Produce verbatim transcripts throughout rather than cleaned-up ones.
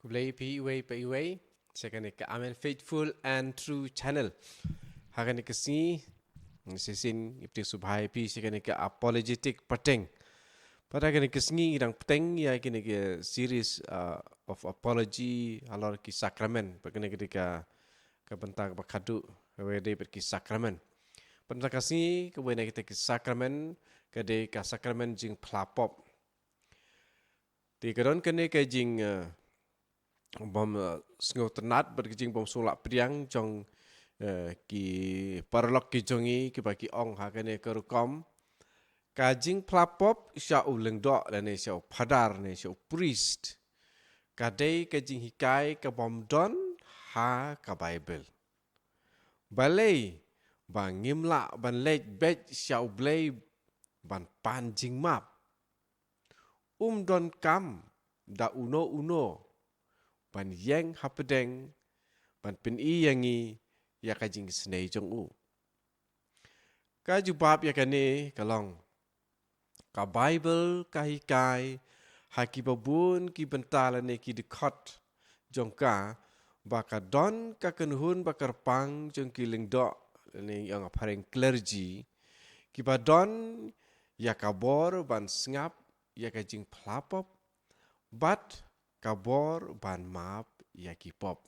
Khublei phi iwei pa iwei sha kane ka Amen Faithful and True Channel. Ha kane ka sngi, shisien ngi pdiang sngewbha ïa phi sha kane ka apologetic pateng. Bad ha kane ka sngi ngi dang pateng ïa kane ka series, uh, of apology halor ki sakramen. Bad kane ka dei ka, ka bynta kaba khadduh, kaba ïadei bad ki sakramen. Bad mynta ka sngi kawei na kita ki sakramen ka dei ka sakramen jingphla pop. Te ka don kane ka jing, eh, bym, eh, sngewtynnat bad ka jingbym sngewlah pdiang jong, eh, ki paralok ki jong ngi kiba ki ong ha kane ka rukom. Ka jingphla pop sha u lyngdoh lane sha u phadar ne sha u priest ka dei ka jinghikai kabym don ha ka Baibl. Balei ba ngim lah ban leit beit sha U Blei ban pan jingmap? Um donkam da uno uno ban ïeng hapdeng ban pyni ïa ngi ïa ka jingisynei jong u. Ka jubab ïa kane ka long, ka Baibl ka hikai ha kiba bun ki bynta lane ki dkhot jong ka ba ka don ka kynhun ba kyrpang jong ki lyngdoh lane ïa nga phareng clergy kiba don ïa ka bor ban sngap ïa ka jingphla pop bad ka bor ban map ïa ki pop.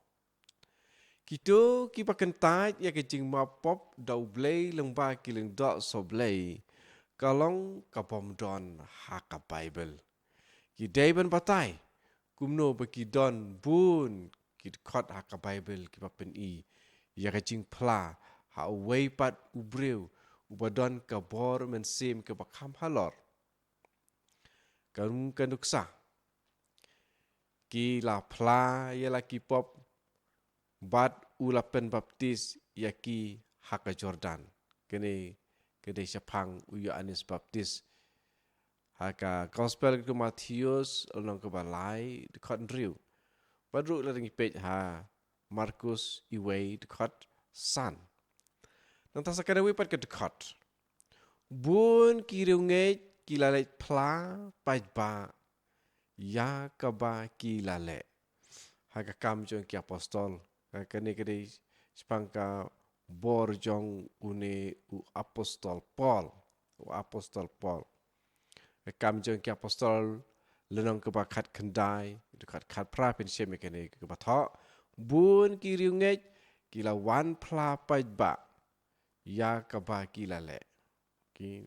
Kito kiba kyntait ïa ka jingmap pop da U Blei lyngba ki lyngdoh sohblei ka long kabym don ha ka Baibl. Ki dei ban batai kumno ba ki don bun ki dkhot ha ka Baibl kiba pyni ïa ka jingphla ha uwei pat u briew uba don ka bor mynsiem kaba kham halor. Ka rum ka nuksa, ki la phla ïa la ki pop bad u la pynbaptis ïa ki ha ka Jordan. Kane ka dei shaphang u Ïoannis Baptis. Ha ka Gospel ka Mathaios lynnong kaba lai dkhot hynriew. Bad ruh lada ngi peit ha Markus iwei dkhot san. Nangta sa kane wei pat ka dkhot. Bun ki riewngeit ki la leit phla paidbah ïa kaba ki la leh. Ha ka Kam jong ki Apostol, ha kane ka dei shaphang ka bor jong une u Apostol Paul, u Apostol Paul. Ka Kam jong ki Apostol lynnong kaba khatkhyndai, dkhot khatphra, phin shem ïa kane kaba thoh. Bun ki riewngeit ki la wan phla paidbah ïa kaba ki la leh. Ki,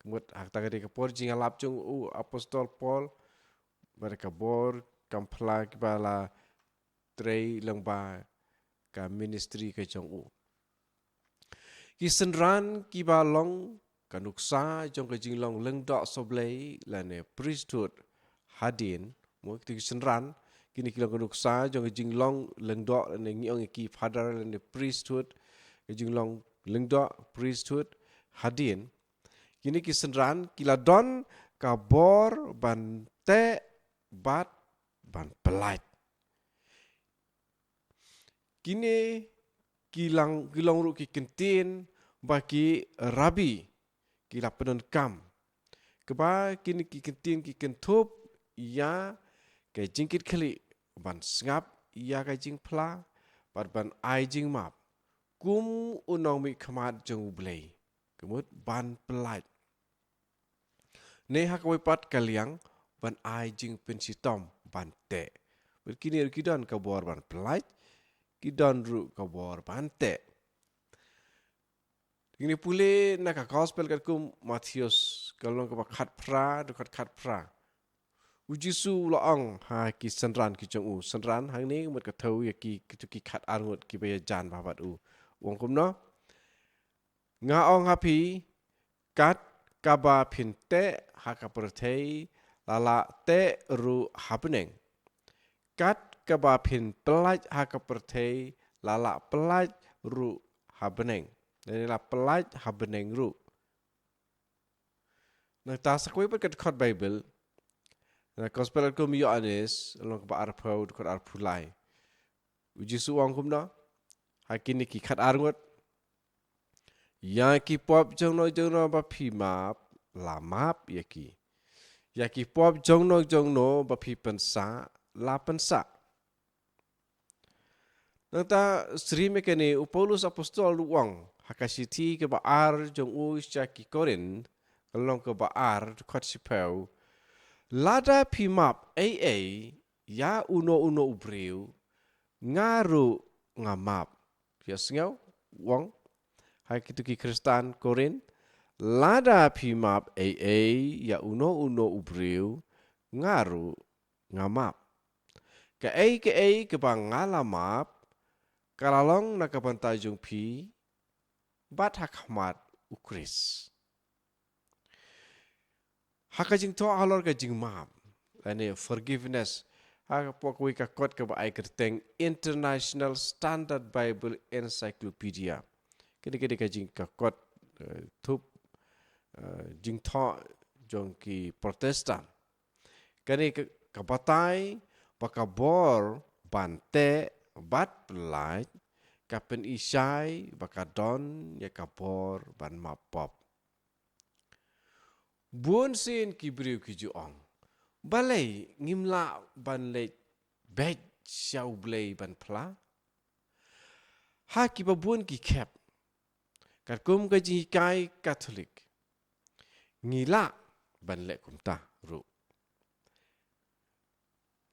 ka mut ha kata ka dei ka por jingïalap jong u Apostol Paul bad ka bor kam phla kiba la trei lyngba ka ministry ka jong u. Ki synran kiba long ka nuksa jong ka jinglong lyngdoh sohblei lane priesthood hadien. Mo, kito ki synran, kine ki long ka nuksa jong ka jinglong lyngdoh lane ngi ong ïa ki phadar lane priesthood, ka jinglong lyngdoh priesthood hadien. Kine ki synran ki la don ka bor ban teh bad ban pyllait. Kine ki long, ki long ruh ki kyntien ba ki rabbi ki la pyndonkam. Kaba kine ki kyntien ki kynthup ïa ka jingkitkhlieh ban sngap ïa ka jingphla bad ban ai jingmap kum u nongmihkhmat jong U Blei. Ka mut ban pyllait. Ne ha kawei pat ka liang ban ai jingpynshitom ban teh. Bad kine ruh ki don ka bor ban pyllait, ki don ruh ka bor ban teh. Ngi pule na ka Gospel katkum Mathaios, ka lynnong kaba khatphra, dkhot khatphra. U Jisu u la ong ha ki synran ki jong u, synran hangne mut ka thew ïa ki, kito ki khatar ngut kiba ïajan bha bad u. U ong kumno? Nga ong ha phi, kat kaba phin teh ha ka pyrthei la lah teh ruh ha bneng. Kat kaba phin pyllait ha ka pyrthei la lah pyllait ruh ha bneng. Lane la pyllait ha bneng ruh. Nangta sa kawei pat ka dkhot Baibl, na Gospel katkum u Ïoannis, lynnong kaba arphew, dkhot arphew lai. U Jisu u ong kumno ha kine ki khatar ngut? Ïa ki pop jongno jongno ba phi map, la map ïa ki. Ïa ki pop jongno jongno ba phi pynsah, la pynsah. Nangta sri me kane u Paulus apostol u ong ha ka shithi kaba ar jong u sha ki Korinth, ka lynnong kaba ar, dkhot shiphew. Lada phi map ei ei ïa uno uno u briew, nga ruh nga map. Phi sngew u ong ha kito ki Khristan Korinth? Lada phi map ei ei ïa uno uno u briew, nga ruh nga map. Kaei kaei kaba nga la map, ka la long na ka bynta jong phi bad ha khmat u Khrist. Ha ka jingthoh halor ka jingmap, lane forgiveness, ha ka pok wei ka kot kaba ai kyrteng International Standard Bible Encyclopedia. Kane kane ka jing ka kot, eh, thup, eh, jingthoh jong ki Protestant. Kane ka, ka batai ba ka bor ban teh bad pyllait ka pyni shai ba ka don ïa ka bor ban map pop. Bun sien ki briew ki ju ong, balei ngim lah ban leit beit sha U Blei ban phla? Ha kiba bun ki khep, katkum ka jinghikai Katholik, ngi lah ban leh kumta ruh.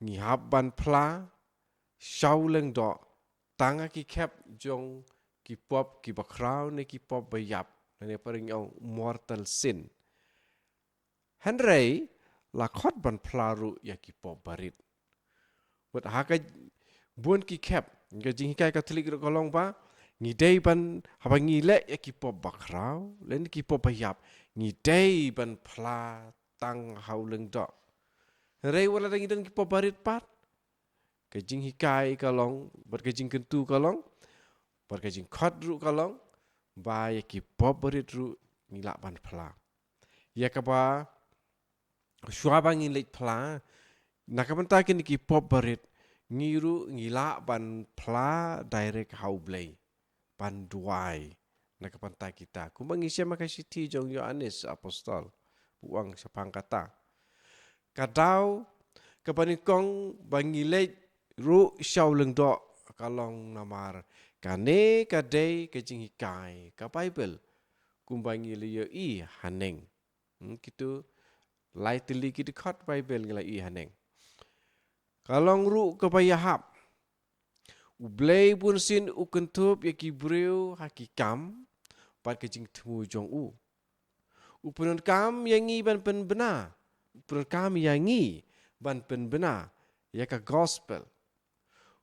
Ngi hap ban phla sha u lyngdoh tang ha ki khep jong ki pop kiba khraw ne ki pop ba ïap, lane phareng ong mortal sin. Hynrei la khot ban phla ruh ïa ki pop barit. Wat ha ka bun ki khep, ka jinghikai Katholik ruh ka long ba ngi dei ban, haba ngi leh ïa ki pop ba khraw lane ki pop ba ïap, ngi dei ban phla tang ha u lyngdoh. Hynrei wat lada ngi don ki pop barit pat, ka jinghikai ka long, bad ka jingkyntu ka long, bad ka jingkhot ruh ka long ba ïa ki pop barit ruh ngi lah ban phla. Ïa kaba shuwa ba ngin leit phla na ka bynta kine ki pop barit, ngi ruh ngi lah ban phla direct ha U Blei, ban duwai na ka bynta kita, kumba ngi shem ha ka shithi jong Ïoannis Apostol, u ong shaphang kata. Ka daw kaba nyngkong ba ngi leit ruh sha u lyngdoh ka long namar kane ka dei ka jinghikai ka Baibl, kumba ngi la ïohi haneng. Hmm, kito lai tylli ki dkhot Baibl ngi la ïohi haneng. Ka long ruh kaba ïahap. U Blei bunsien u kynthup ïa ki briew ha ki kam bad ka jingthmu jong u. U pyndonkam ïa ngi ban pynbna, u pyndonkam ïa ngi ban pynbna ïa ka gospel.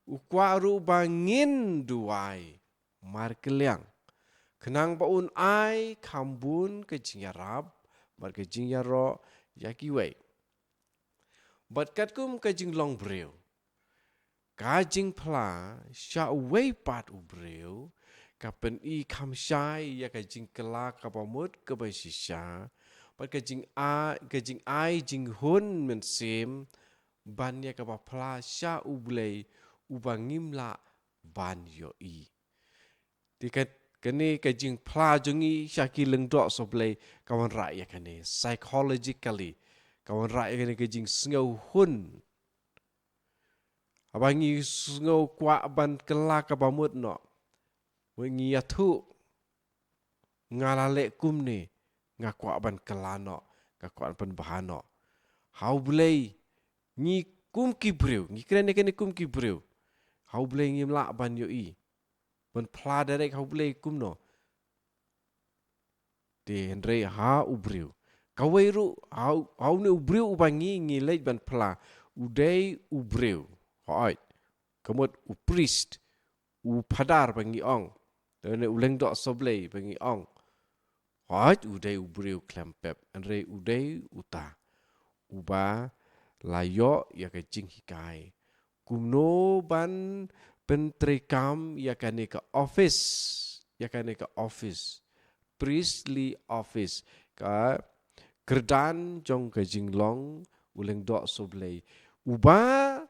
U kwah ruh ba ngin duwai markylliang, khnang ba un ai kham bun ka jingïarap bad ka jingïaroh ïa kiwei. Bad katkum ka jinglong briew, ka jingphla sha uwei pat u briew ka pyni kham shai ïa ka jingkylla kaba mut kaba shisha, bad ka jingai, ka jingai jinghun mynsiem ban ïa kaba phla sha U Blei uba ngim lah ban ïohi. Te ka, kane ka jingphla jong ngi sha ki lyngdoh sohblei ka wanrah ïa kane psychologically, ka wanrah ïa kane ka jingsngewhun. Haba ngi sngew kwah ban kylla kaba mut noh, wat ngi ïathuh, nga la leh kumne, nga kwah ban kylla noh, nga kwah ban pynbha noh. Ha U Blei ngi kum ki briew, ngi kren ïa kane kum ki briew. Ha U Blei ngim lah ban ïohi, ban phla direct ha U Blei kumno. Te hynrei ha u briew, kawei ruh ha u, ha une u briew uba ngi, ngi leit ban phla, u dei u briew. Hooid, ka mut u priest, u phadar ba ngi ong, lane u lyngdoh sohblei ba ngi ong. Hooid, u dei u briew khlem pep, hynrei u dei uta uba la ïoh ïa ka jinghikai kumno ban pyntreikam ïa kane ka office, ïa kane ka office, priestly office, ka kyrdan jong ka jinglong u lyngdoh sohblei, uba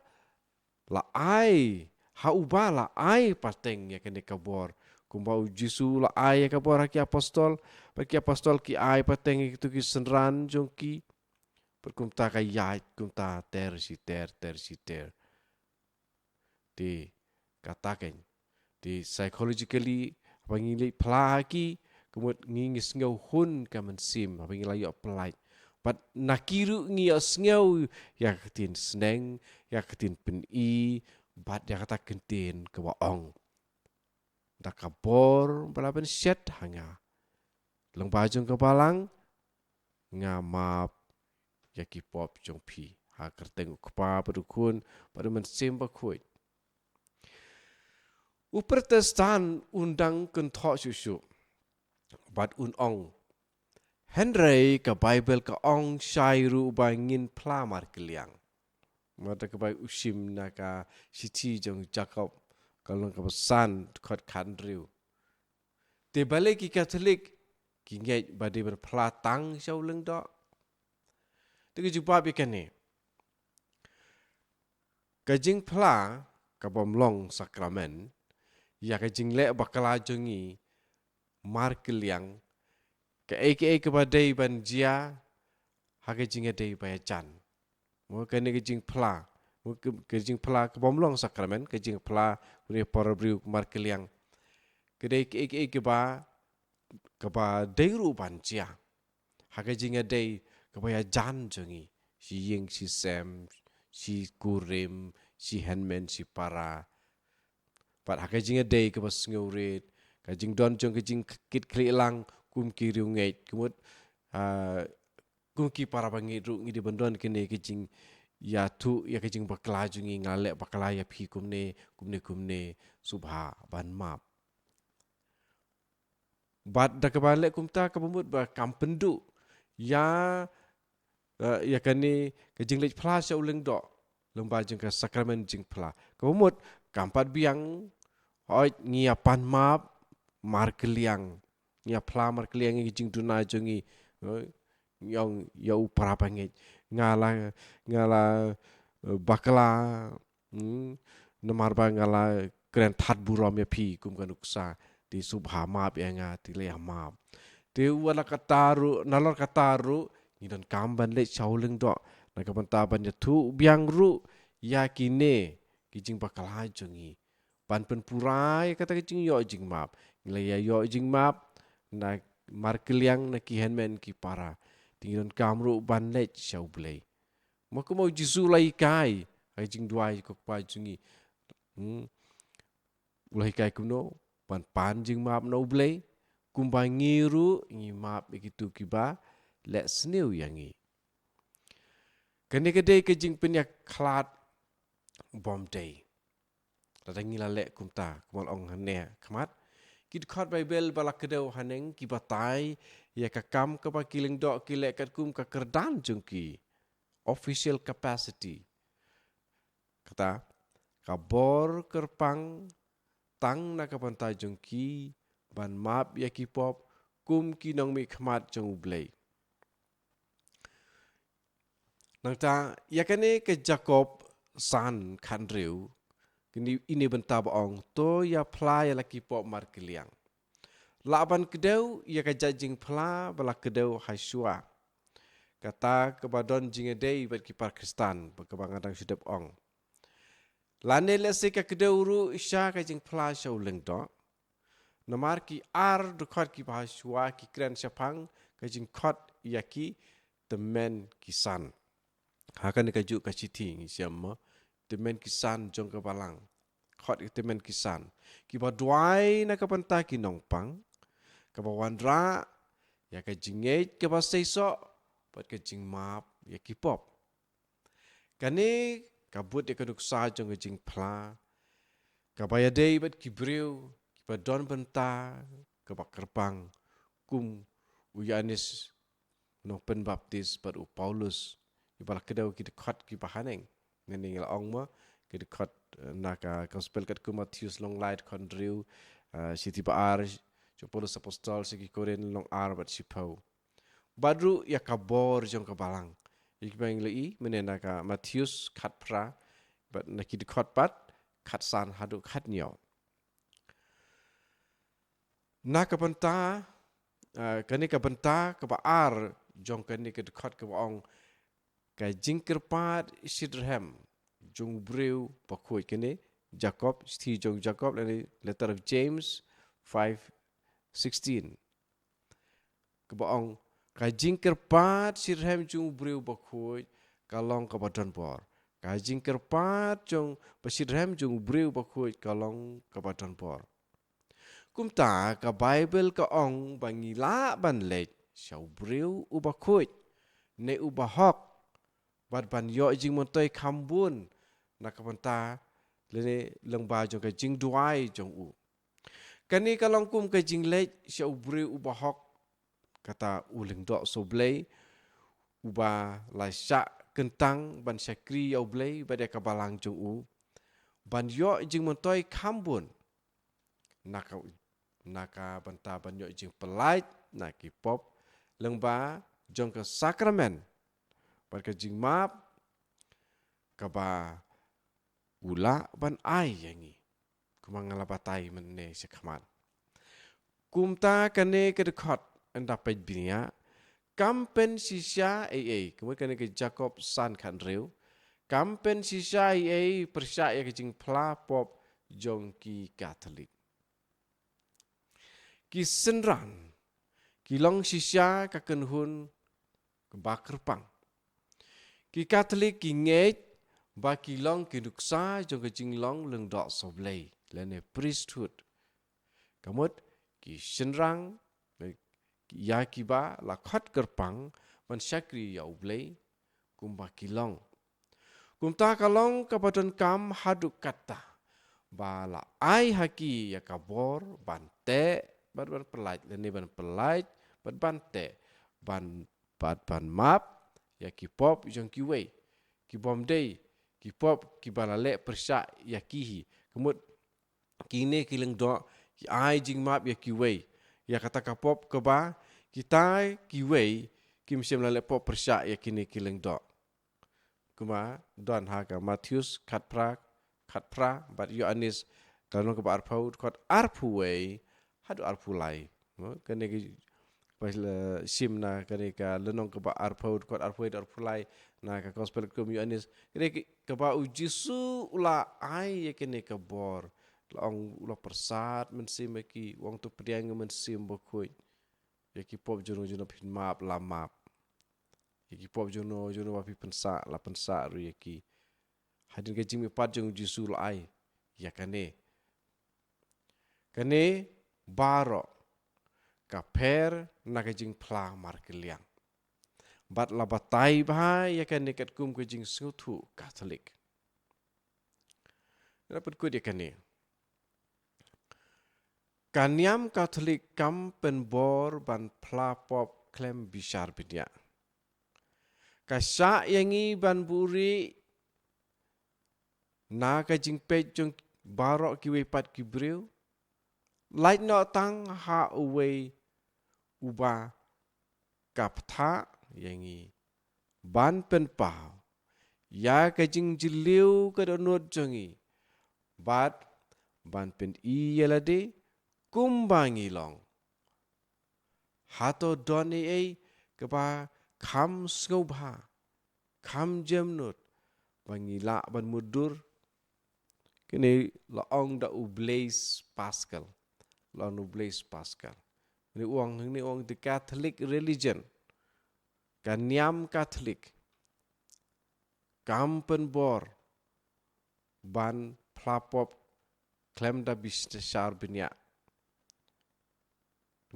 la ai, ha uba la ai pateng ïa kane ka bor. Kumba u Jisu la ai ïa ka bor ha ki apostol, bad ki apostol ki ai pateng ïa kito ki synran jong ki. Bad kumta ka ïaid kumta ter shi ter, ter shi ter. Te kata keiñ Te psychologically, haba ngi leit phla ha ki, ka mut ngi, ngi sngew hun ka mynsiem, haba ngi la ïoh pyllait. Bad na ki ruh ngi ïohsngew ïa ka ktien sneng, ïa ka ktien pyni, bad ïa kata ka ktien kaba ong, da ka bor ba la pynshet ha nga, lyngba jong ka balang, nga map ïa ki pop jong phi. Ha ka kyrteng u Kpa bad u Khun bad u Mynsiem Bakhuid. U Protestant un dang kynthoh shuh shuh bad un ong, hynrei ka Baibl ka ong shai ruh ba ngin phla markylliang. Mata ka bai u shim na ka shithi jong Jakob, ka lynnong kaba san, dkhot khathynriew. Te balei ki Katholik ki ngeit ba dei ban phla tang sha u lyngdoh? Te ka jubab ïa kane, ka jingphla kabym long sakramen, ïa ka jingleh bakla jong ngi markylliang, kaei kaei kaba dei ban jia ha ka jingïadei ba ïajan. Mo, kane ka jingphla, mo, ka, ka jingphla kabym long sakramen, ka jingphla une u para briew markylliang, ka dei kaei kaei kaba, kaba dei ruh ban jia ha ka jingïadei kaba ïajan jong ngi, shi ïing shi sem, shi kurim, shi hynmen shi para. Bad ha ka jingïadei kaba sngewrit, ka jingdon jong ka jingkitkhlieh lang kum ki riewngeit, ka mut, ah, kum ki para bangeit ruh ngi dei ban don kane ka jingïathuh ïa ka jingbakla jong ngi, nga leh bakla ïa phi kumne, kumne, kumne, sngewbha ban map. Bad da kaba leh kumta, kaba mut ba kam pynduh ïa, eh, ïa kane ka jingleit phla sha u lyngdoh lyngba jong ka sakramen jingphla. Kaba mut kam pat biang, hooid, ngi ïa pan map markylliang, ngi ïa phla markylliang ïa ki jingduna jong ngi, eh, ngi ong ïa u para bangeit, nga la, nga la, eh, bakla, hmm, namar ba nga la kren that burom ïa phi kum ka nuksa, te sngewbha map ïa nga, te leh ïa map. Te wat la katta ruh, nalor katta ruh, ngi donkam ban leit sha u lyngdoh na ka bynta ban ïathuh biang ruh ïa kine ki jingbakla jong ngi, ban pynpura ïa kata ka jingïoh jingmap. Ngi la ïa ïoh jingmap na markylliang, na ki hynmen ki para, te ngi donkam ruh ban leit sha U Blei. Ma kumba U Jisu u la hikai ha ka jingduwai ko Kpa jong ngi. Hmm. U la hikai kumno ban pan jingmap na U Blei? Kumba ngi ruh ngi map ïa kito kiba leh sniew ïa ngi. Kane ka dei ka jingpynïakhlad bymdei. Lada ngi la leh kumta, kumba la ong hangne ha khmat, ki dkhot Baibl ba la kdew haneng ki batai ïa ka kam kaba ki lyngdoh ki leh katkum ka kyrdan jong ki, official capacity. Kata, ka bor kyrpang tang na ka bynta jong ki ban map ïa ki pop kum ki nongmihkhmat jong U Blei. Nangta, ïa kane ka Jakob san khathynriew, kane ine bynta ba ong, to ïa phla ïa la ki pop markylliang. Lah ban kdew ïa ka jait jingphla ba la kdew ha shuwa, kata kaba don jingïadei bad ki para Khristan, ba kaba nga dang shu dep ong. Lane lehse ka kdew ruh sha ka jingphla sha u lyngdoh. Namar ki ar dkhot kiba ha shuwa ki kren shaphang ka jingkhot ïa ki tymmen ki san. Ha kane kajuh ka shithi ngi shem mo, tymmen ki san jong ka balang. Khot ïa ki tymmen ki san kiba duwai na ka bynta ki nongpang, kaba wanrah ïa ka jingngeit kaba seisoh bad ka jingmap ïa ki pop. Kane ka bud ïa ka nuksa jong ka jingphla kaba ïadei bad ki briew kiba don bynta kaba kyrpang, kum u Ïoannis Nongpynbaptis bad u Paulus, kiba la kdew ki dkhot kiba haneng. Ngi la ong mo, ki dkhot, eh, na ka Gospel katkum u Mathaios lynnong lai dkhot hynriew, eh, shithi ba ar jong u Paulus Apostol sha ki Korinth lynnong ar bad shiphew. Bad ruh ïa ka bor jong ka balang, ïa kiba ngi la ïohi mynne na ka Mathaios khatphra, bad na ki dkhot pat khatsan haduh khathynñiew. Na ka bynta, eh, kane ka bynta kaba ar jong kane ka dkhot kaba ong, ka jingkyrpad shitrhem jong u briew bakhuid, kane Jakob, shithi jong Jakob, lane letter of James five sixteen. Kaba ong, ka jingkyrpad shitrhem jong u briew bakhuid ka long kaba donbor. Ka jingkyrpad jong ba shitrhem jong u briew bakhuid ka long kaba donbor. Kumta ka Bible ka ong ba ngi lah ban leit sha u briew uba khuid ne uba hok, bad ban ïoh jingmyntoi kham bun na ka bynta lane lyngba jong ka jingduwai jong u. Kane ka long kum ka jingleit sha u briew uba hok, kata u lyngdoh sohblei, uba la shah kyntang ban shakri ïa u Blei bad ïa ka balang jong u, ban ïoh jingmyntoi kham bun na ka, na ka bynta ban ïoh jingpyllait na ki pop lyngba jong ka sakramen bad ka jingmap kaba u lah ban ai ïa ngi. Kumba nga la batai mynne shakhmat. Kumta kane ka dkhot ynda peit bniah, kam pynshisha ei ei. Kumta kane ka Jakob san khathynriew, kam pynshisha ei ei pyrshah ïa ka jingphla pop jong ki Katholik. Ki synran ki long shisha ka kynhun ba kyrpang. Ki Katholik ki ngeit ba ki long ki nuksa jong ka jinglong lyngdoh sohblei lane priesthood. Ka mut ki shynrang ïa kiba la khot kyrpang ban shakri ïa u Blei kumba ki long. Kumta ka long kaba donkam haduh katta ba la ai ha ki ïa ka bor ban teh bad ban pyllait, lane ban pyllait bad ban teh, ban, bad ban map ïa ki pop jong kiwei, ki bym dei ki pop kiba la leh pyrshah ïa ki hi. Ka mut kine ki lyngdoh ki ai jingmap ïa kiwei ïa kata ka pop kaba kita kiwei kim shym la leh pop pyrshah ïa kine ki lyngdoh. Kumba don ha ka Mathaios khatphra, khatphra, bad Ïoannis ka lynnong kaba arphew, dkhot arphew wei haduh arphew lai. Mo, kane ka ba la shim na kane ka lynnong kaba arphew, dkhot arphew wei haduh arphew lai na ka Gospel kum Ïoannis. Kane ka, kaba u Jisu u la ai ïa kane ka bor. La ong u la pyrsad mynsiem ïa ki, u ong to pdiang ïa u Mynsiem Bakhuid. Ïa ki pop jong no jong no phin map la map. Ïa ki pop jong no jong no ba phi pynsah la pynsah ruh ïa ki. Hadien ka jingmihpat jong u Jisu la ai ïa kane. Kane baroh ka pher na ka jingphla markylliang. Bad la batai bha ïa kane katkum ka jingsngewthuh Katholik. Nga pynkut ïa kane. Ka niam Katholik kam pynbor ban phla pop khlem bishar bniah. Ka shah ïa ngi ban buhrieh na ka jingpeit jong baroh kiwei pat ki briew. Lait noh tang ha uwei uba ka pynthah ïa ngi ban pynpaw ïa ka jingjylliew ka dohnud jong ngi bad ban pyni ïa lade kumba ngi long. Hato don ei ei kaba kham sngewbha, kham jemnud ba ngi lah ban mutdur? Kane la ong da u Blaise Pascal. La ong u Blaise Pascal. Kane u ong, kane u ong the Catholic religion, ka niam Katholik kam pynbor ban phla pop khlem da bishar bniah.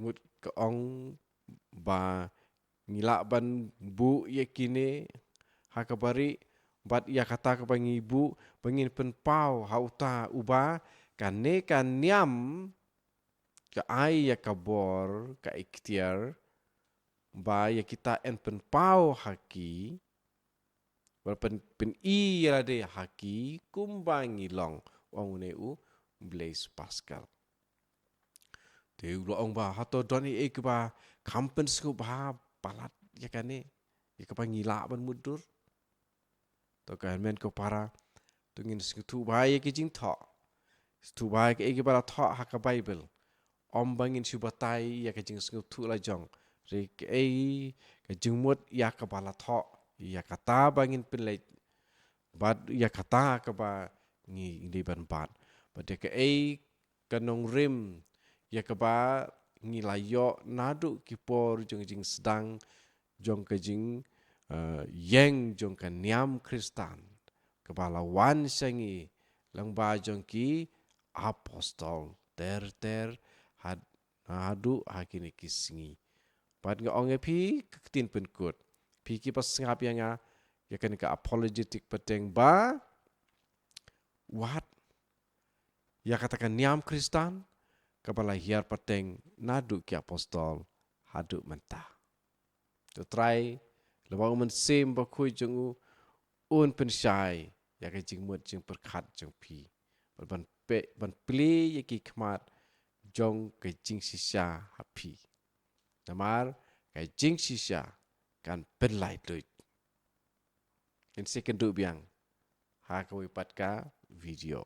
Mut ka ong ba ngi lah ban buh ïa kine ha kaba rieh, bad ïa kata kaba ngi buh ba ngin pynpaw ha uta uba kane ka niam ka ai ïa ka bor, ka iktiar ba ïa kita yn pynpaw ha ki, ba pyn, pyni ïa lade ha ki kumba ngi long, ong une u Blaise Pascal. Te u la ong ba hato don ei ei kaba kham pynsngewbha palat ïa kane, ïa kaba ngi lah ban mutdur? To ka hynmen ko para, to ngin sngewthuh bha ïa ki jingthoh. Sngewthuh bha ïa kiei kiba la thoh ha ka Baibl. Ym ba ngin shu batai ïa ka jingsngewthuh la jong. Hynrei kaei ka jingmut ïa kaba la thoh, ïa kata ba ngin pynleit. Bad ïa kata kaba ngi dei ban bat. Bad ïa kaei ka nongrim ïa kaba ngi la ïoh naduh ki por jong jingsdang jong ka jing, eh, ïeng jong ka niam Khristan kaba la wan sha ngi lyngba jong ki apostol ter ter had, haduh ha kine ki sngi. Bad nga ong ïa phi ka ktien pynkut, phi kiba sngap ïa nga, ïa kane ka apologetic pateng ba wat ïa kata ka niam Khristan kaba la hiar pateng naduh ki apostol haduh mynta. To Trai, lyngba U Mynsiem Bakhuid jong u, un pynshai ïa ka jingmut jingpyrkhat jong phi. Bad ban pe, ban plie ïa ki khmat jong ka jingshisha ha phi. Namar ka jingshisha kan pynlait luid. Ngin sa ïakynduh biang ha kawei pat ka video.